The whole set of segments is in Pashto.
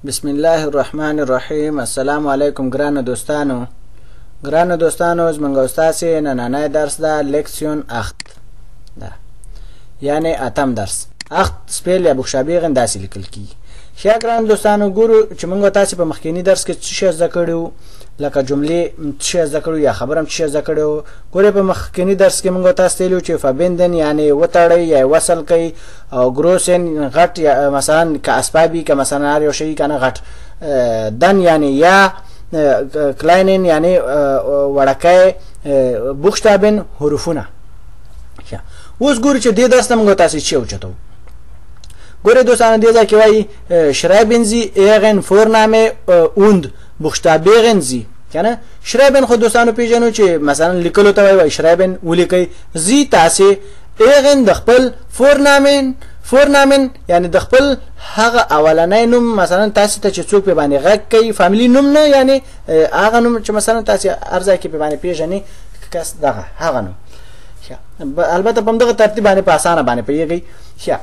بسم الله الرحمن الرحیم. السلام علیکم ګرانو دوستانو. ګرانو دوستانو، زمونږ او ستاسې نننی درس ده Lektion acht ده، یعنې اتم درس. acht spell یا buchstabieren داسې لیکل کیږي. ښه ګرانو دوستانو، ګورو چې موږ تاسې په مخکیني درس کې څه شی زده کړي وو، لکه جملې څه شی زده کړي یا خبره هم څه شی زده کړې وو. ګورئ په مخکیني درس کې موږ تاسې ته ویلي چې verbinden یعنې وتړئ یا وصل کړئ، او großen غټ یا مثلا که اسبابي که مثلا هر یو شی که نه غټ، den یعنې یا، kleinen یعنې وړکی، Buchstaben حروفونه. اوس ګورو چې دې درس ته موږ تاسې څه اوچتو. ګورئ دوستانو، دې ځای کې وایي schreiben Sie Ihren Vorname und buchstabieren Sie که نه. schreiben خو دوستانو پیژنو چې مثلا لیکلو ته وایي schreiben ولیکئ، Sie تاسې، Ihren د خپل Vornamen، Vornamen یعنې د خپل هغه اولنی نوم، مثلا تاسې ته چې څوک پې باندې غږ کوي، فامیلي نوم نه، یعنې هغه نوم چې مثلا تاسې هر ځای کې پې باندې پیژنې کس دغه هغه نوم. البته په همدغه ترتیب باندې په اسانه باندې پوهېږئ. ښه،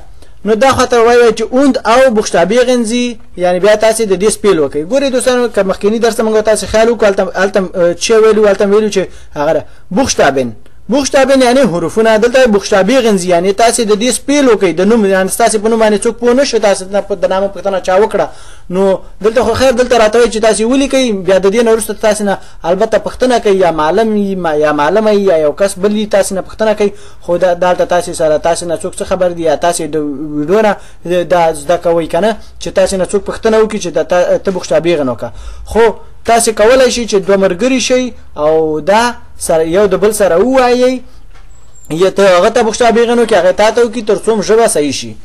نو دا خاطر وایي چې und او buchstabieren Sie یعنې بیا تاسې د دې spell وکړئ. ګورئ دوستانو، که مخکیني درس ته موږ تاسې خیال وکړو، هلته چې ویلو، هلته ویلو چې هغه Buchstaben، Buchstaben یعنې حروفونه، دلته buchstabieren Sie یعنې تاسې د دې spell وکړئ د نوم، یعنې ستاسې په نوم باندې څوک پوه نه شو، تاسې د نامه پوښتنه چا وکړه، نو دلته خو خیر دلته راته وایي چې تاسې ولیکئ، بیا د دې نه وروسته تاسې نه البته پوښتنه کوي، یا معلم یا معلمه یا یو کس بل یي تاسې نه پوښتنه کوي، خو دلته تاسې سره تاسې نه څوک څه خبر دي، یا تاسې د ویډیو نه دا زده کوئ که نه چې تاسې نه څوک پوښتنه وکړي چې ته buchstabieren وکړه. خو تاسې کولی شئ چې دوه ملګري شئ او دا سره یو د بل سره ووایئ، یا ته هغه ته buchstabieren وکړي، هغه تا ته وکړي، تر څو ژبه صحیح شي.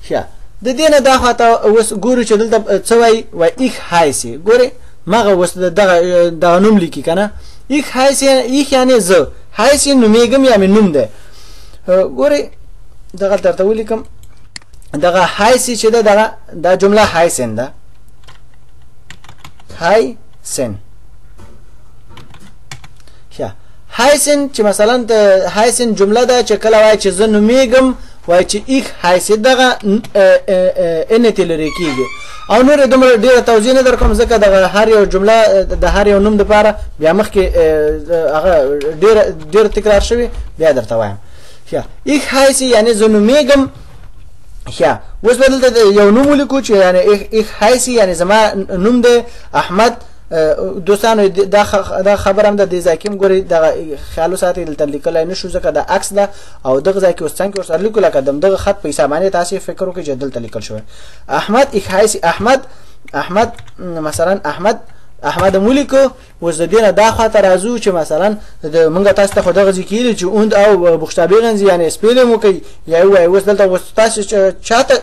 ښه، د دې نه دا خواته اوس ګورو چې دلته څه وایي، وایي ich heiße. ګورئ مغه اوس دغه دغه نوم لیکي که نه، ich heiße، ich یعنې زه، heiße نومېږم یا مې نوم دی. ګورئ دغه درته ولیکم، دغه heiße چې ده دغه دا جمله heißen ده، heißen. ښه، heißen چې مثلا heißen جمله ده چې کله وایي چې زه نومېږم، وایي چې ich heiße، دغه n ته لرې کېږي. او نور دومره ډېره توضیح نه درکوم ځکه دغه هر یو جمله د هر یو نوم دپاره بیا مخکې هغه ډېره ډېر تکرار شوې، بیا درته وایم. ښه، ich heiße یعنې زه نومېږم. ښه، اوس به دلته یو نوم ولیکو چې یعنې ich heiße یعنې زما نوم دی احمد. دوستانو دا خبره هم ده دې ځای کې هم ګورئ دغه خیال وساتئ، دلته لیکلی نه شو ځکه دا عکس ده، او دغه ځای کې اوس څنګه ورسره لیکو لکه د همدغه خط په حساب باندې تاسې فکر وکړئ چې دلته لیکل شوی احمد. ich heiße احمد، احمد مثلا احمد، احمد هم ولیکو. اوس د دې نه دا خواته راځو چې مثلا موږ تاسو ته خو دغه ځای کې چې und او buchstabieren Sie یعنې spell هم وکړئ، یا ووایئ اوس دلته اوس تاسو چاته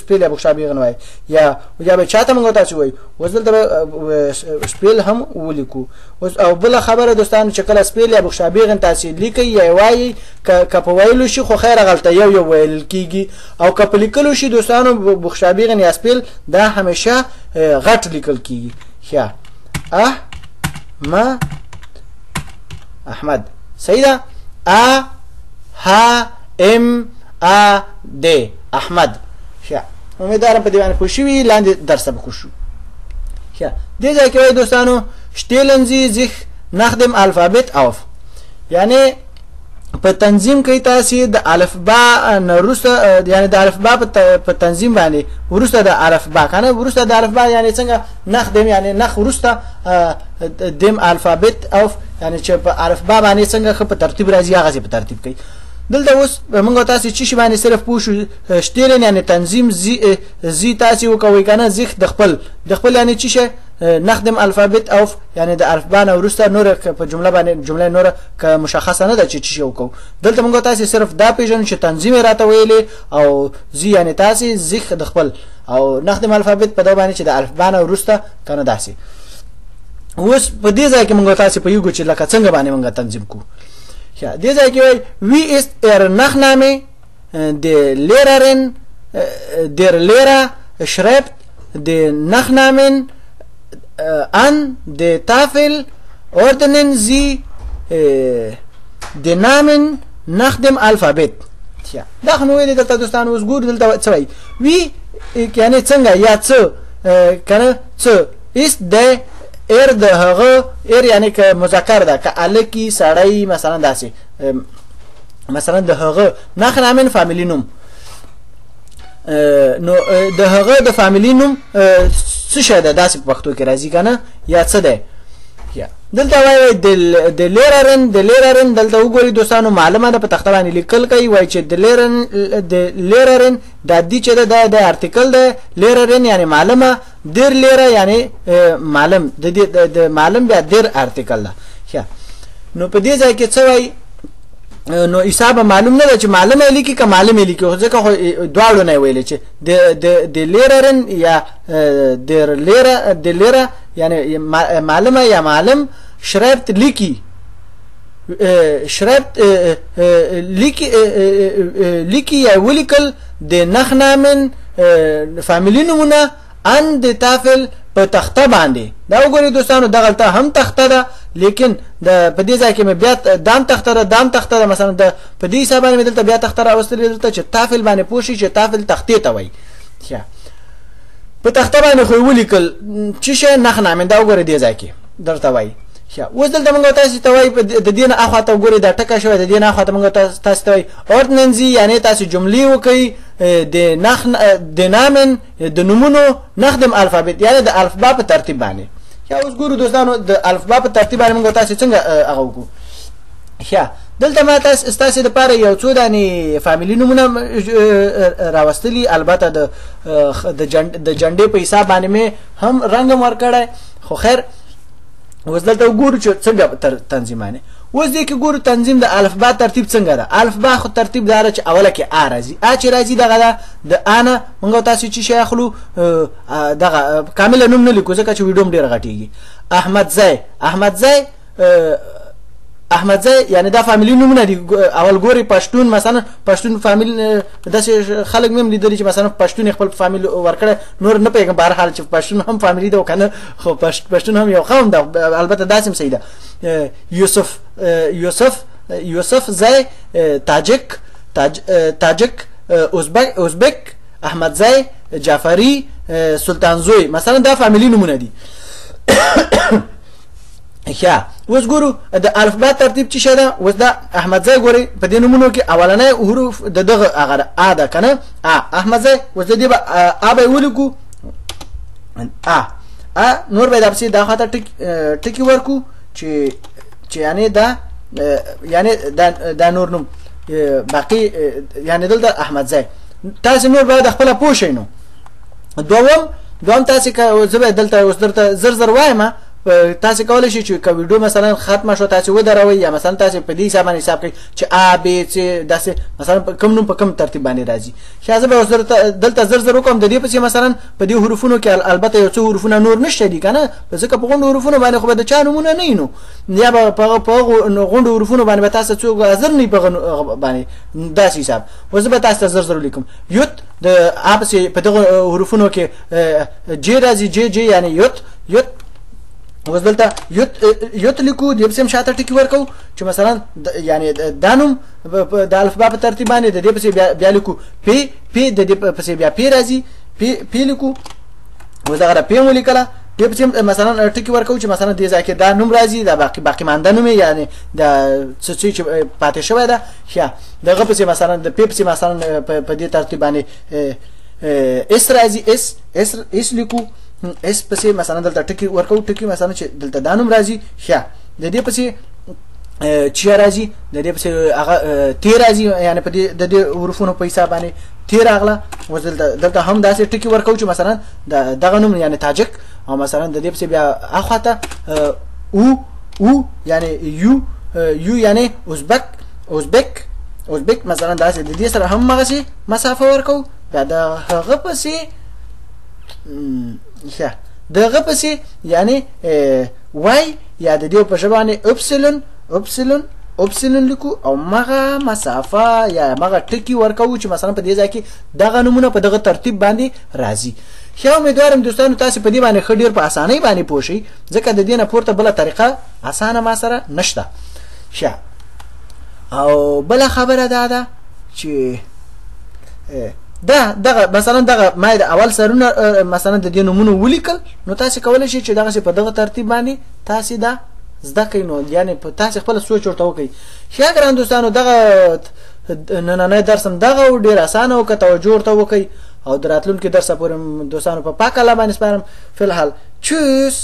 spell یا buchstabieren وایئ، یا به چاته موږ تاسو وایو، اوس دلته به spell هم ولیکو. اوس او بله خبره دوستانو چې کله spell یا buchstabieren تاسې لیکئ یا وایئ، که په ویلو شي خو خیر هغلته یو یو ویل کېږي، او که په لیکلو شي دوستانو buchstabieren یا spell دا همیشه غټ لیکل کېږي. ښه، اه ما احمد، صحیح ده، ا ه ام ا د احمد. ښه، امیدوارم په دې باندې پوه شوي، لاندې درس ته به کوش شو. ښه، دې ځای کې وایي دوستانو stellen Sie sich nach dem Alphabet auf، یعنې په تنظیم کې تاسې د الفبا نه وروسته، یعنې د الفبا په تنظیم باندې وروسته د الفبا که نه، وروسته د الفبا یعنې څنګه nach dem یعنې nach وروسته dem Alphabet auf، یعنې چې په الفبا باندې څنګه ښه په ترتیب راځي هغسې په ترتیب کوي. دلته اوس موږ تاسې چې شي باندې صرف پوه شو، stellen یعنې تنظیم، Sie تاسې وکوئ که نه، sich د خپل، د خپل یعنې چې شی nach dem Alphabet auf یعنې د الفبا نه وروسته نوره په جمله باندې جمله نوره که مشخصه نه ده چې څه شی وکړو. دلته موږ تاسې صرف دا پېژنو چې تنظیم یې راته ویلې، او Sie یعنې تاسې، sich د خپل، او nach dem Alphabet په دا باندې چې د الفبا نه وروسته که نه داسې. اوس په دې ځای کې موږ تاسې پوهېږو چې لکه څنګه باندې موږ تنظیم کړو. ښه، دې ځای کې وایي wie ist Ihr Nachname، die Lehrerin، der Lehrer schreibt den Nachnamen an die Tafel، ordnen Sie den Namen nach dem Alphabet. دا خو نو ویلې دلته دوستانو. اوس ګورو دلته څه وایي، wie یعنې څنګه یا څه کنه څه ist د er د هغه er یعنی که مذکر ده، که الکی سړی مثلا داسې مثلا د هغه Nachnamen فامیلی نوم، نو د هغه د فامیلی نوم څه شی ده داسې په پښتو کې راځي که نه یا څه دی. دلته وایي د Lehrerin د Lehrerin دلته وګورئ دوستانو معلومه ده په تخته باندې لیکل کوي، وایي چې د Lehrerin د Lehrerin دا die چې ده دا د Artikel ده، Lehrerin یعنی معلمه، der Lehrer یعنی معلم، د دې د معلم بیا der Artikel ده. ښه نو په دې ځای کې څه وایي؟ نو حساب معلوم نه ده چې معلمه یې لیکي که معلم یې لیکي، خو ځکه خو دواړو نه یې ویلي چې د Lehrerin یا der Lehrer د Lehrer یعنی معلمه یا معلم schreibt لیکي، schreibt لیکي لیکي یا ولیکل د Nachnamen فامیلي نومونه an die Tafel په تخته باندې. دا وګورئ دوستانو دغلته هم تخته ده، لیکن د په دې ځای کې مې بیا دام تخته ده، دام تخته ده، مثلا د په دې حساب باندې مې دلته بیا تخته راوستلې دلته چې Tafel باندې پوه شي چې Tafel تختې ته وایي. ښه په تخته باندې خو یې ولیکل چې شی Nachnamen، دا وګورئ دې ځای کې درته وایي. ښه اوس دلته موږ تاسو ته وایي د دې نه اخوا ته وګورئ دا ټکه شوی، د دې نه اخوا ته موږ تاسو ته وایي ordnen Sie یعنی تاسو جملې وکړئ د nach د Namen د نومونو nach dem Alphabet یعنی د الفبا په ترتیب باندې. ښه اوس ګورو دوستانو د الفبا په ترتیب باندې موږ تاسو څنګه هغه وکړو. ښه دلته ما تاسو ستاسو دپاره یو څو دانې فامیلي نومونه راوستلي، البته د جنډې په حساب باندې مې هم رنګ هم ورکړی، خو خیر اوس دلته وګورو چې څنګه تنظیم باندې. اوس دې کې ګورو تنظیم د الفبا ترتیب څنګه ده. الفبا خو ترتیب دا ده چې اوله کې آ راځي، آ چې راځي دغه ده د آ نه موږ تاسو چې شی اخلو دغه کامله نوم نه لیکو ځکه چې ویډیو هم ډېره غټېږي. احمدزی، احمدزی احمدزی یعنی دا فامیلي نومونه دي. اول ګوري پښتون مثلا پښتون فامیل داسې خلک مې هم لیدلي چې مثلا پښتون خپل فامیل ورکړی، نور نه پوهېږم به هر حال چې پښتون هم فامیلي ده او که نه، خو پښتون هم یو قوم ده، البته داسې هم صحیح ده. یوسف یوسف یوسف زی تاجک تاجک ازبک ازبک احمدزی جعفری سلطانزوی مثلا دا فامیلي نومونه دي. ښه اوس ګورو د الفبا ترتیب څه شی ده. اوس دا احمدزی ګورئ په دې نومونو کې اولنی حروف د دغه هغه ده ا ده که نه، ا احمدزی. اوس د دې به ا به یې ولیکو ا ا، نور به یې دا پسې دا خواته ټکي ورکو چې یعنې دا یعنې دا نور نوم باقي یعنې دلته احمدزی. تاسې نور باید خپله پوه شئ. نو دوم تاسې که زه به دلته اوس درته زر زر وایم، تاسو کولی شئ چې که ویډیو مثلا ختمه شو تاسو ودروئ، یا مثلا تاسو په دې حساب باندې حساب کړئ چې ا ب س داسې مثلا کوم نوم په کوم ترتیب باندې راځي. ښه زه به اوس دلته زر زر وکړم د دې پسې مثلا په دې حروفونو کې البته یو څو حروفونه نور نشته دي که نه، ځکه په غونډو حروفونو باندې خو به د چا نومونه نه وي، نو یا به په هغو غونډو حروفونو باندې به تاسو څوک حاضر نه وي په هغه باندې داسې حساب. اوس زه به تاسو ته زر زر ولیکم. یوت د ا پسې په دغو حروفونو کې جې راځي، جې جې یعنې یوت یوت. اوس دلته یوت یوت لیکو، دې پسې هم شاته ټکي ورکوو چې مثلا یعنې دا نوم د الفبا په ترتیب باندې د دې پسې بیا لیکو پی پی، د دې پسې بیا پی راځي، پی پی لیکو. اوس دغه پی مو ولیکله، دې پسې مثلا ټکي ورکوو چې مثلا دې ځای کې دا نوم راځي، دا باقي مانده نوم یې یعنې دا څه چې پاتې شوی ده. ښه دغه پسې مثلا د پی پسې مثلا په دې ترتیب باندې اس راځي، اس اس اس لیکو. اس پسې مثلا دلته ټکي ورکوو، ټکي مثلا چې دلته دا نوم راځي. ښه د دې پسې چیا راځي، د دې پسې هغه تی راځي، یعنې په دې د دې حروفونو په حساب باندې تی راغله. اوس دلته هم داسې ټکي ورکوو چې مثلا دغه نوم یعنې تاجک، او مثلا د دې پسې بیا اخوا ته او او یعنې یو یو یعنې ازبک ازبک ازبک مثلا داسې د دې سره هم هغسې مسافه ورکوو. بیا د هغه پسې ښه دغه پسې یعنې وای یا د دې په ژبه باندې اپسیلون اپسیلون اپسیلون لیکو، او مغه مسافه یا مغه ټکي ورکوو چې مثلا په دې ځای کې دغه نومونه په دغه ترتیب باندې راځي. ښه امیدوارم دوستانو تاسو په دې باندې ښه ډېر په اسانۍ باندې پوه شئ، ځکه د دې نه پورته بله طریقه اسانه ما سره نشته. ښه او بله خبره دا ده چې دا دغه مثلا دغه ما د اول سرونه مثلا د دې نومونو ولیکل، نو تاسو کولی شئ چې دغسې په دغه ترتیب باندې تاسې دا زده کړئ. نو یعنې په تاسې خپله سوچ ورته وکړئ. ښه ګران دوستانو، دغه نننی درس هم دغه و، ډېر اسانه و، که توجه ورته وکړئ. او د راتلونکي درسه پورې دوستانو په پاک الله باندې سپارم. فی الحال چوس.